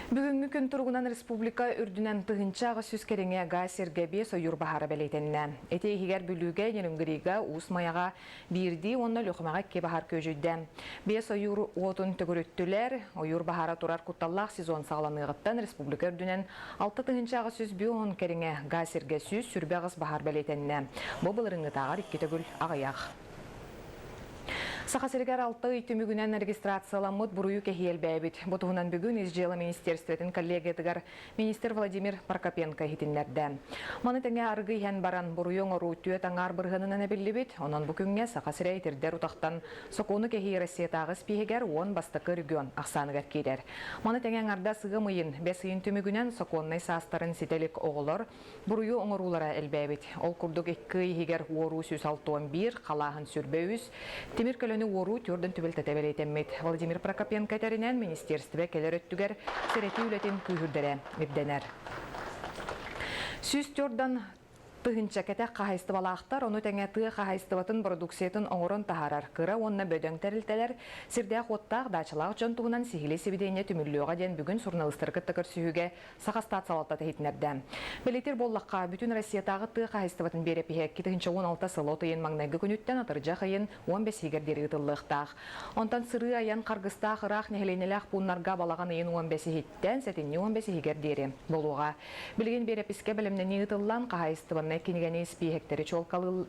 Бүгүҥҥү күн туругунан республика үрдүнэн 1800 кэриҥэ гаас сиргэ биэс ойуур баһаара бэлиэтэннэ. Ити иһигэр Бүлүүгэ, Нерюнгрига, Уус Майаҕа биирдии уонна Өлүөхүмэҕэ икки баһаар күөдьүйдэ. Биэс ойуур уотун төгүрүттүлэр. Ойуур баһаара турар кутталлаах сезон саҕаланыаҕыттан республика үрдүнэн 6850 кэриҥэ гаас сиргэ 128 баһаар бэлиэтэннэ. Бу былырыыҥҥытааҕар икки төгүл аҕыйах. Саха сиригэр алта ый түмүгүнэн регистрацияламмыт буруйу кэһии элбээбит. Бу туһунан бүгүн Ис дьыала министерствотын коллегиятыгар министр Владимир Прокопенко иһитиннэрдэ. Маны тэҥэ арыгы иһэн баран буруйу оҥоруу түөрт аҥаар бырыһыанынан эбиллибит. Онон бу күҥҥэ Саха сирэ итирдэр утахтан сокуону кэһии Россиятааҕы испииһэгэр уон бастакы регион ахсааныгар киирэр. Маны тэҥэ аҥардас ыам ыйын, бэс ыйын түмүгүнэн сокуоннай саастарын ситэ илик оҕолор Буруйу оҥоруулара элбээбит. Ол курдук икки ый иһигэр уоруу 161, халааһын 23, тимир көлөнү уоруу түөрдэн түбэлтэтэ бэлиэтэммит. Владимир Прокопенко этэринэн, министиэристибэ кэлэр өттүгэр сэрэтии үлэтин күүһүрдэрэ ирдэнэр. 104 тыһыынча кэтэх хаһаайыстыбалаахтар, ону тэҥэ тыа хаһаайыстыбатын бородууксуйатын оҥорон таһаарар кыра уонна бөдөҥ тэрилтэлэр сирдээх-уоттаах даачалаах дьон туһунан сиһилии сибидиэнньэ түмүллүөҕэ диэн бүгүн суруналыыстары кытта көрсүһүүгэ Сахастат салалтата иһитиннэрдэ. Бэлиэтиир буоллахха, бүтүн Россиятааҕы тыа хаһаайыстыбатын биэрэпиһэ 2016 сыл от ыйын маҥнайгы күнүттэн атырдьах ыйын 15-игэр диэри ыытыллыахтаах. Онтон сырыы-айан харгыстаах ыраах нэһилиэнньэлээх пууннарга балаҕан ыйын 15-иһиттэн сэтинньи 15-иһигэр диэри буолуоҕа. Билигин биэрэпискэ бэлэмнэнии ыытыллан, хаһаайыстыбаннай кинигэни испииһэктэри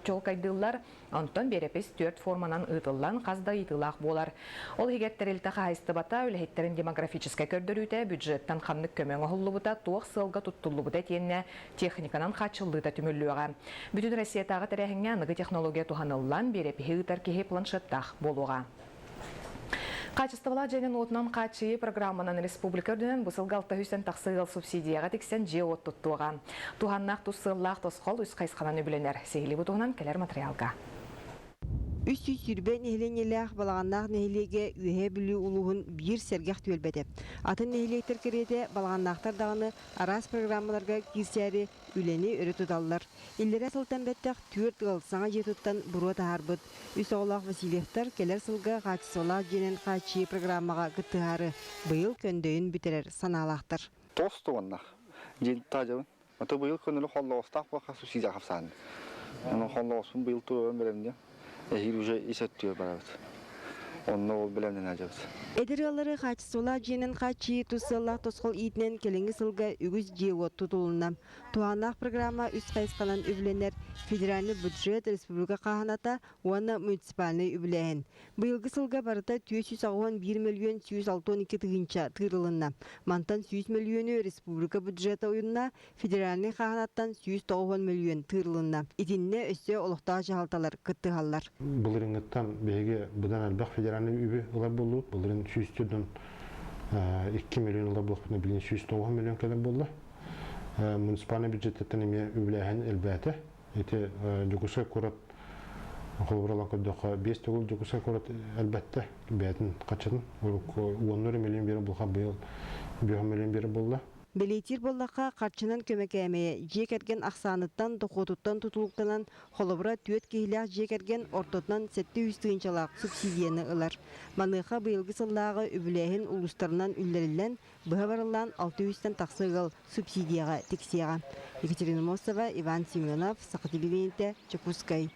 чуолкайдыыллар, Онтон биэрэпис түөрт форманан ыытыллан хас да ыйытыылаах буолар. Ол иһигэр тэрилтэ хаһаайыстыбата, үлэһиттэрин демографическай көрдөрүүтэ, бюджеттан ханнык көмө оҥоһуллубута, туох сыалга туттуллубута итиэннэ техниканан хааччыллыыта түмүллүөҕэ. Бүтүн Россиятааҕы тэрээһиҥҥэ аныгы технология туһаныллан, биэрэпиһи ыытар киһи планшеттаах буолуоҕа. Хаачыстыбалаах дьиэнэн-уотунан хааччыйыы программанан республика үрдүнэн бу сылга 600 тахса ыал субсидияҕа тиксэн дьиэ-уот туттуоҕа. Туһааннаах тус сыаллаах тосхол үс хайысханан үбүлэнэр. Сиһилии бу туһунан кэлэр материалга. 320 нэһилиэнньэлээх Балаҕаннаах нэһилиэгэ Үөһээ Бүлүү улууһун биир сэргэх түөлбэтэ. Атын нэһилиэктэр кэриэтэ балаҕаннаахтар даҕаны араас программаларга киирсээри үлэни өрө туталлар. Иллэрээ сылтан бэттэх түөрт ыал саҥа дьиэ туттан буруо таһаарбыт. Үс оҕолоох Васильевтар кэлэр сылга хаачыстыбалаах дьиэнэн хааччыйыы программаҕа кыттыһаары быйыл көндөйүн бүтэрэр санаалаахтар. Тостуоннах дьиэн таажабын. Ото быйыл көнөлү холлоҕостаах буолха субсидия хапсааны. Ону холлоҕоспун быйыл туруоран бэлэмниэм. Эһиил уже ис өттүгэр барабыт. Онно ол бэлэмнэнэ сылдьабыт. Эдэр ыаллары хаачыстыбалаах дьиэнэн хааччыйыы тус сыаллаах тосхол иитинэн кэлиҥҥи сылга үгүс дьиэ-уот тутулунна. Туһааннаах программа үс хайысханан үбүлэнэр федеральный бюджет, республика хааһыната уонна муниципальнай үбүлээһин. Быйылгы сылга барыта 481 мөлүйүөн 162 тыһыынча тыырылынна. Мантан 100 мөлүйүөнү республика бюджета уйунна, федеральнай хааһынаттан 190 мөлүйүөн тыырылынна. Итиннэ өссө олохтоох дьаһалталар кыттыһаллар. Былырыыҥҥыттан биһиги быдан элбэх федеральнай үбү ылар буоллубут. Былырыын 104 2 миллион ылар буоллахпытына, билигин 190 миллион кэлэр буолла. Муниципальнай бюджеттан эмиэ үбүлээһин элбээтэ. Ити Дьокуускай куорат холобур ылан көрдөххө, биэс төгүл Дьокуускай куорат элбэттэ бэйэтин хаччатын. Урукку уоннур миллион биэрэ буолха быйыл 5 миллион биэрэ буолла. Бэлиэтиир буоллахха, харчынан көмө кээмэйэ дьиэ кэргэн ахсааныттан, дохуотуттан тутулуктанан, холобура, түөрт киһилээх дьиэ кэргэн ортотунан 700 тыһыынчалаах субсидияны ылар. Маныаха быйылгы сыллааҕы үбүлээһин улуустарынан үллэриллэн, быһа барыллаан 600-тэн тахса ыал субсидияҕа тиксиэҕэ. Екатерина Мосова, Иван Семенов, Саха телевидениетэ, Дьокуускай.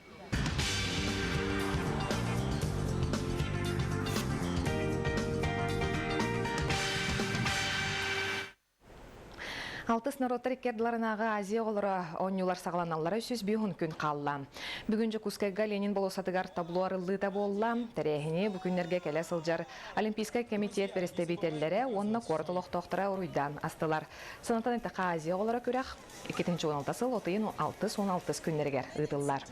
Алтыс норуоттар икки ардыларынааҕы Азия оҕолоро оонньуулар саҕаланаллара 305 күн хаалла. Бүгүн Дьокуускайга Ленин болуоссатыгар табло арыллыыта буолла. Тэрээһини бу күннэргэ кэлэ сылдьар Олимпийскай кэмитиэт бэрэстэбиитэллэрэ уонна куорат олохтоохторо уруйдаан астылар. Санатан эттэххэ, Азия оҕолоро күрэх 2016 сыл от ыйын 6-16 күннэригэр ыытыллар.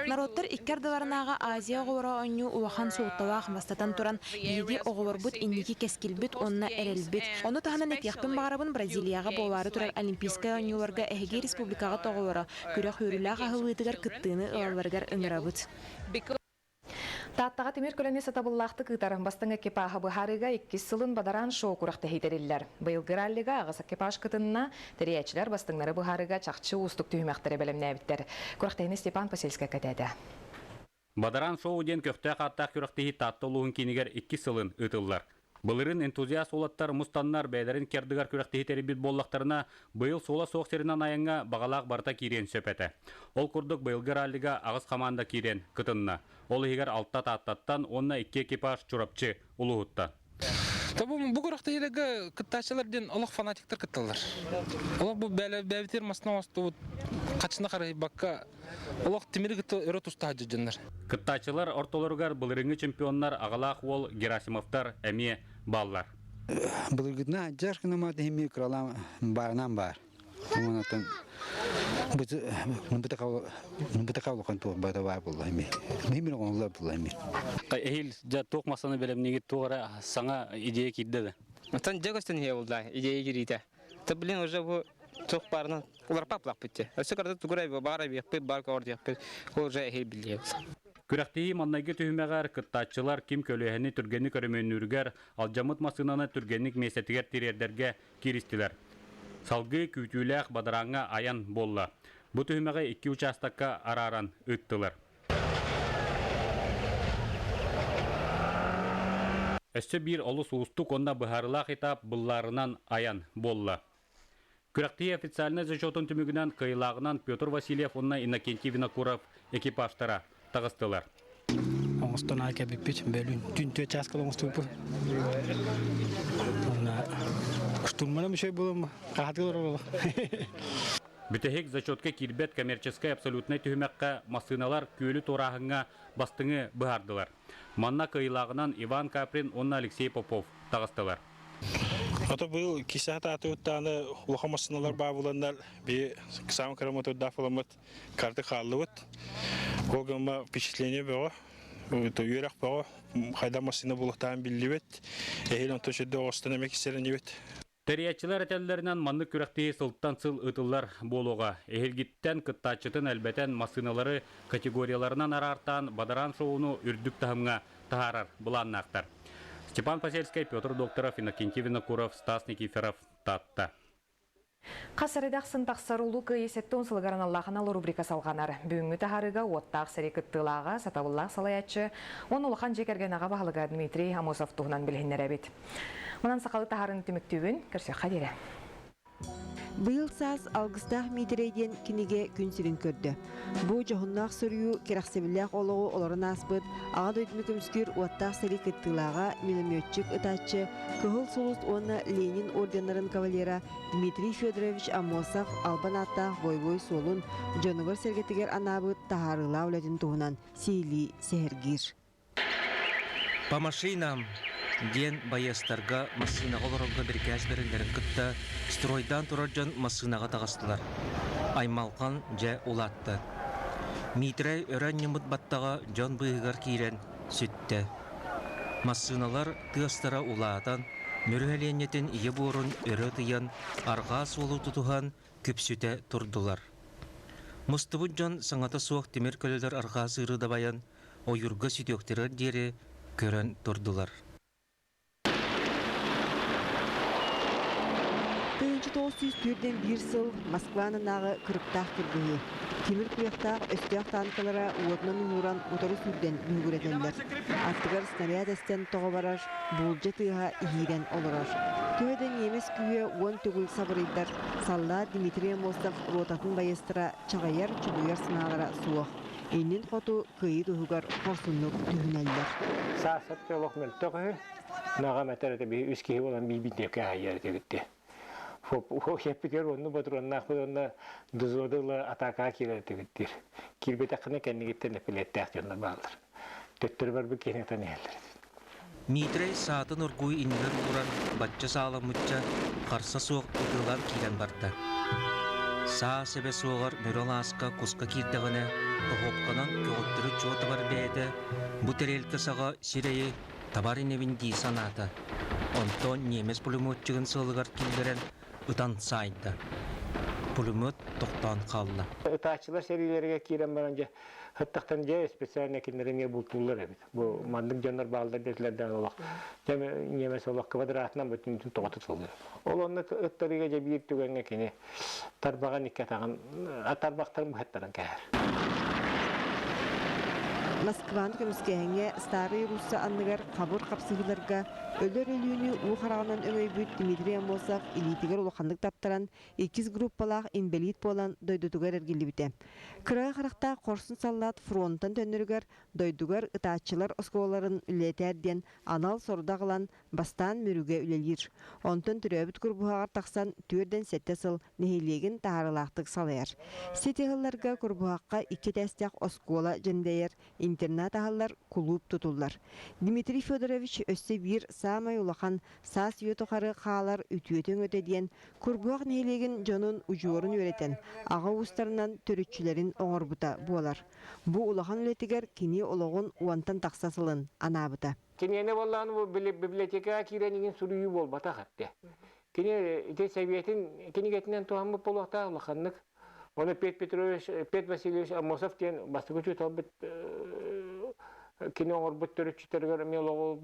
Норуоттар икки ардыларынааҕы Азия оҕолоро оонньуу улахан суолталаах бастатан туран, биһиги оҕолорбут инники кэскилбит уонна эрэлбит. Ону таһынан этиэхпин баҕарабын Бразилияҕа буолаары турар Олимпийскай оонньууларга эһиги республикаҕыт оҕолоро күрэх үөрүүлээх аһыллыытыгар кыттыыны ылалларыгар ыҥырабыт. Тааттаҕа тимир көлөнү сатабыллаахтык ыытар бастыҥ экипааһы быһаарыыга иккис сылын бадараан шоу күрэхтэһии тэриллэр. Быйылгы раллига аҕыс экипаж кытынна, тэрийээччилэр бастыҥнары быһаарыыга чахчы уустук түһүмэхтэри бэлэмнээбиттэр. Күрэхтэһиини Степан Посельскай кэтээтэ. Бадараан шоу диэн көхтөөх ааттаах күрэхтэһии Таатта улууһун киинигэр иккис сылын ыытыллар. Былырыын энтузиаст уолаттар мустаннар бэйэлэрин кердыгар күрэхтэһии тэрийбит буоллахтарына, быйыл суола суох сиринэн айаҥҥа баҕалаах барыта киириэн сөп этэ. Ол курдук быйылгы раллига аҕыс хамаанда киирэн кытынна. Ол иһигэр алта Тааттаттан уонна икки экипаж Чурапчы улууһуттан. Бу бу күрэхтэһиилэргэ кыттааччылар диэн олох фанатиктар кытталлар. Олох бу бэйэбитигэр масына оҥостубут хачына харыһыйбакка олох тимири кытта өрө туста сылдьар Кыттааччылар ортолоругар былырыыҥҥы чемпионнар аҕалаах уол Герасимовтар эмиэ бааллар. Былыргытына дьар гынамат иһимми кыралаан баарынан баар. Онтон бытака улахан туох бата баар буолла эми. Мин оҕолор буолла эми. Эһил дьэ туох масаны бэлэмниигит туох эрэ саҥа идея киирдэ да? Оттон дьэ көстөн иһэ булда идея кириитэ. Та блин уже бу туох баарынан уларпа аплахпыт те. Өссө карда тугура баар эбиэхпит бар көөр ол уже эһил биллиэбит. Күрэхтэһии маннайгы түһүмэҕэр кыттааччылар ким көлүөһэни түргэнник өрөмүөннүүрүгэр, алдьаммыт массыынаны түргэнник миэстэтигэр тириэрдэргэ кииристилэр. Салгыы күүтүүлээх бадарааҥҥа айан буолла. Бу түһүмэҕи икки учаастакка арааран ыыттылар. Өссө биир олус уустук уонна быһаарыылаах этап быллаарынан айан буолла. Күрэхтэһии официальнай зачетун түмүгүнэн кыайыылааҕынан Петр Васильев уонна Иннокентий Винокуров экипажтара таҕыстылар. Оҥостон аай кэлбиппит бөлүүн түн түөрт чааска оҥостубуппут. Уонна штурмана үчүгэй буолуом хаһатыгар олороло. Бүтэһик зачетка киирбэт коммерческай абсолютнай түһүмэххэ массыыналар күөлү туорааһыҥҥа бастыҥы быһаардылар. Манна кыайыылааҕынан Иван Каприн уонна Алексей Попов таҕыстылар. Ото быйыл кисе хатаатыбыттааны улахан массыыналар баа буланнар би самый кыра мотордаах буламмыт карты хааллыбыт. Ол гымма впечатление бөҕө, үөрэх бөҕө, хайда массыына булуктаан биллибит. Эһил онто сүрдэ оҕостон эмэ кисэрэнибит. Тэрийээччилэр этэллэринэн маннык күрэхтэһии сылтан сыл ыытыллар буолуоҕа. Эһилгиттэн кыттааччытын элбэтэн массыыналары категорияларынан араартаан бадараан шоуну үрдүк таһымҥа таһаарар былааннаахтар. Степан Посельскай, Петр Докторов, Иннокентий Винокуров, Стас Никифоров, Татта. Хас эрэ ахсын тахсар Улуу Кыайыы 70 сылыгар аналлаах анал рубрика салҕанар. Бүгүҥҥү таһаарыыга уоттаах сэрии кыттыылааҕа, сатабыллаах салайааччы уонна улахан дьиэ кэргэн аҕа баһылыга Дмитрий Амосов туһунан билиһиннэрэбит. Манан сахалыы таһаарыыны түмүктүүбүн. Көрсүөххэ диэри. Быйыл саас Алгыстаах Миитэрэй диэн кинигэ күн сирин көрдө. Бу дьоһуннаах суруйуу кэрэхсэбиллээх олоҕу олорон ааспыт Аҕа дойдуну көмүскүүр уоттаах сэрии кыттыылааҕа, минометчик ытааччы, Кыһыл Сулус уонна Ленин орденнарын кавалера Дмитрий Федорович Аммосов албан ааттаах бойобуой суолун дьонугар-сэргэтигэр анаабыт таһаарыылаах үлэтин туһунан сиһилии сэһэргиир. «По машинам!» диэн байыастарга массыынаҕа олорорго бирикээс бэриллэрин кытта стройдаан турар дьон массыынаҕа таҕыстылар. Аймалҕан дьэ улаатта. Миитэрэй өрө анньыммыт баттаҕа дьон быыһыгар киирэн сүттэ. Массыыналар тыастара улаатан, Мүрү сэлиэнньэтин ийэ буорун өрө ытыйан, арҕаа суолу тутуһан күпсүтэ турдулар. Мустубут дьон саҥата суох тимир көлөлөр арҕаа сыыры дабайан, ойуурга сүтүөхтэригэр диэри көрөн турдулар. 1941 сыл Москва аннынааҕы кырыктаах кыргыһыы. Тимир куйахтаах өстөөх танкалара уотунан уһууран утары сүүрдэн бүһүгүрэтэллэр. Аттыгар снаряд эстэн тоҕо барар, буулдьа тыаһа иһиирэн олорор. Төһө да ньиэмэс күүһэ уон төгүл сабырыйдар, саллаат Дмитрий Аммосов ротатын байыастара чаҕыйар, чугуйар санаалара суох. Иннин хоту кыайыы туһугар хорсуннук түһүнэллэр. Саасат олох мөлтөх үһү. Наҕам этэр этэ биһи үс киһи буолан биир-биирдиэккэ аһыйар этибит Хеппитигэр онну ботуруоннаахпыт уонна дозоду ыла атаакаҕа киирэр этибит диир. Киирбэтэххинэ кэннигиттэн эпилиэттээх дьоннор бааллар. Төттөрү барбыт киһини ытан иһэллэр. Миитэрэй саатын оргууй иннигэр ууран, бачча сааламмычча, харса суох ытыалаан киирэн барда. Саа сэбэ суоҕар Мөрө алааска куска киирдэҕинэ, тоһуопканан көҕүттэри чуо табар бэйэтэ бу тэриэлкэ саҕа сирэйи табар инибин дии санаата. Онтон ньиэмэс пулеметчигын сыалыгар киллэрэн ытан саайда. Пулемет тохтоон хаалла. Ытааччылар сэриилэригэр киирэн баран дьэ, хыттахтан дьэ специально кинилэри эмиэ бултууллар эбит. Бу маннык дьоннор бааллар диэтилэр олох. Дьэ ньиэмэс олох квадратынан бүтүн тоҕо тутуллар. Ол онно ыттарыыга дьэ биир түгэҥҥэ кини тарбаҕын икки атаҕын тарбахтарын быһаттаран кэһэр. Москваны көмүскээһиҥҥэ Старый Русса анныгар хабыр хапсыһыыларга өлөр өлүүнү уу хараҕынан өҥөйбүт Дмитрий Аммосов илиитигэр улаханнык таптаран иккис группалаах инбэлиит буолан дойдутугар эргиллибитэ. Кыраҕы харахтаах хорсун саллаат фронтан төннөрүгэр дойдугар ытааччылар оскуолаларын үлэлэтээр диэн анал сорудах ылан бастаан Мүрүгэ үлэлиир. Онтон төрөөбүт Курбуһаҕар тахсан 47 сыл нэһилиэгин таһаарыылаахтык салайар. Сити ыһылларга Курбуһахха икки этээстээх оскуола дьэндэйэр, интернат аһыллар, кулууп тутуллар. Дмитрий Федорович өссө биир саамай улахан саас үйэ тухары хаалар үтүөтэ-өҥөтө диэн Курбуһах нэһилиэгин дьонун удьуорун үөрэтэн, аҕа уустарынан төрүччүлэрин оҥорбута буолар. Бу улахан үлэтигэр кини олоҕун уонтан тахса сылын анаабыта. Киниэнэ буоллаҕына бу библиотекаҕа киирэн иҥин суруйуу буолбатах этэ. Кини ити сэбиэтин кинигэтинэн туһаммыт буолуохтаах улаханнык. Ону Петр Петрович, Петр Васильевич Аммосов диэн бастакы учууталбыт кини оҥорбут төрүччүтэригэр эмиэ олоҕу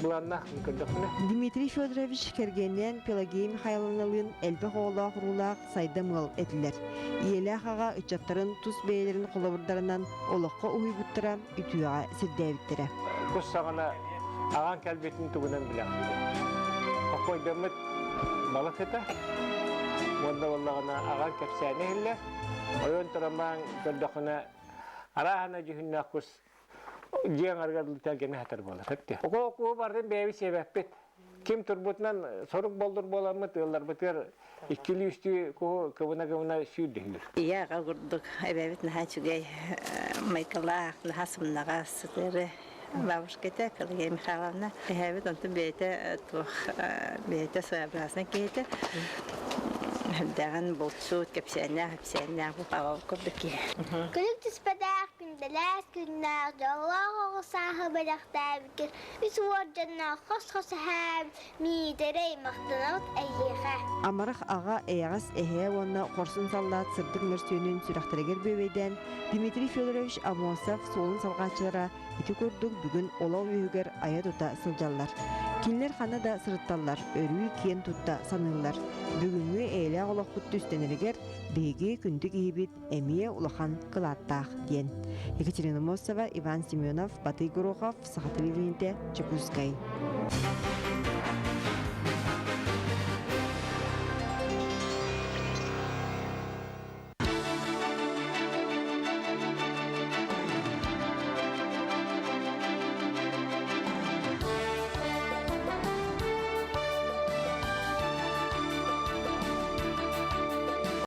былааннаах көрдөхпүнэ. Дмитрий Федорович кэргэнинээн Пелагея Михайловналыын элбэх оҕолоох уруулаах сайдам ыал этилэр. Ийэлээх аҕа ыччаттарын тус бэйэлэрин холобурдарынан олоххо уһуйбуттара, үтүөҕэ сирдээбиттэрэ. Кус саҕана аҕаҥ кэлбитин тугунан билэҕин? Хохойдоммут балык этэ. Уонна буоллаҕына аҕаҥ кэпсээнэ иһиллэр. Ойон туран баран көрдөххүнэ арааһына дьүһүннээх кус дьиэ аҥарыгар тэлгэнэ сытар буолар. Окоо бардын бэйэбит сиэбэппит. Ким турбутунан сорук болдур буоламмыт ыалларбытыгар иккилии-үстүү куһу кыбына-кыбына сүүрдүһүүр. Ийэ аҕа курдук эбэбит наһаа үчүгэй майгылаах, наһаа сымнаҕас сытыары бабушка этэ Пелагея Михайловна. Эһээбит онтун бэйэтэ туох бэйэтэ своеобразный киһи этэ. Үрдээҕин булчут, кэпсээннээх, ипсээннээх бу аҕабыт курдук киһи. Күлүк түспэтэх, күндэлэс күннээх, дьоллоох оҕо сааһы бэлэхтээбиккин Үс уордьаннаах хос-хос эһээм Миитэрэй махтанабыт эйиэхэ. Амарах аҕа, эйэҕэс эһээ уонна хорсун саллаат сырдык мөрсүөнүн сүрэхтэригэр бүөбэйдээн Дмитрий Федорович Аммосов суолун салҕааччылара ити курдук бүгүн олох үөһүгэр айа-тута сылдьаллар. Кинилэр ханна да сырытталлар, өрүү киэн тутта саныыллар. Бүгүҥҥү эйэлээх олохпут түстэнэригэр биһиги күндү киһибит эмиэ улахан кылааттаах диэн. Екатерина Мосова, Иван Семенов, Батый Горохов, Саха телевидениетэ, Дьокуускай.